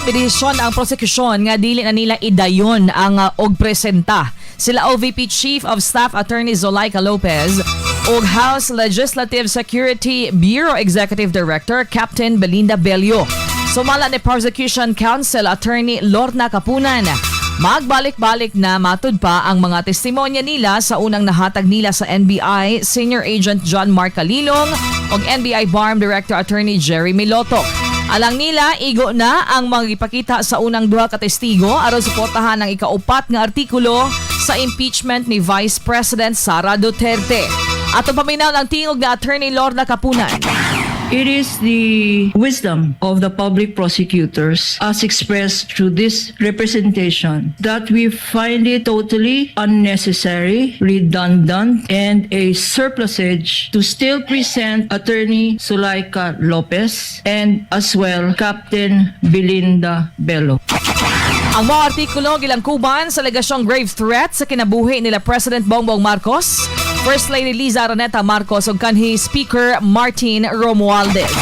Desisyon ang prosekusyon nga dili na nila idayon ang og presenta sila OVP Chief of Staff Attorney Zuleika Lopez ug House Legislative Security Bureau Executive Director Captain Belinda Bello. Sumala ni Prosecution Counsel Attorney Lorna Kapunan, magbalik-balik na matud pa ang mga testimonya nila sa unang nahatag nila sa NBI Senior Agent John Mark Kalilong ug NBI BARMM Director Attorney Jerry Milotok. Alang nila, igo na ang mga ipakita sa unang duha ka testigo aron suportahan ang ikaupat nga artikulo sa impeachment ni Vice President Sara Duterte. Atong paminaw ang tingog ni Attorney Lorna Kapunan. It is the wisdom of the public prosecutors, as expressed through this representation, that we find it totally unnecessary, redundant, and a surplusage to still present Attorney Zuleika Lopez and as well Captain Belinda Bello. Ang mga artikulo gilangkuban sa alegasyong grave threat sa kinabuhi nila President Bongbong Marcos, First Lady Liza Araneta Marcos ug kanhi Speaker Martin Romualdez.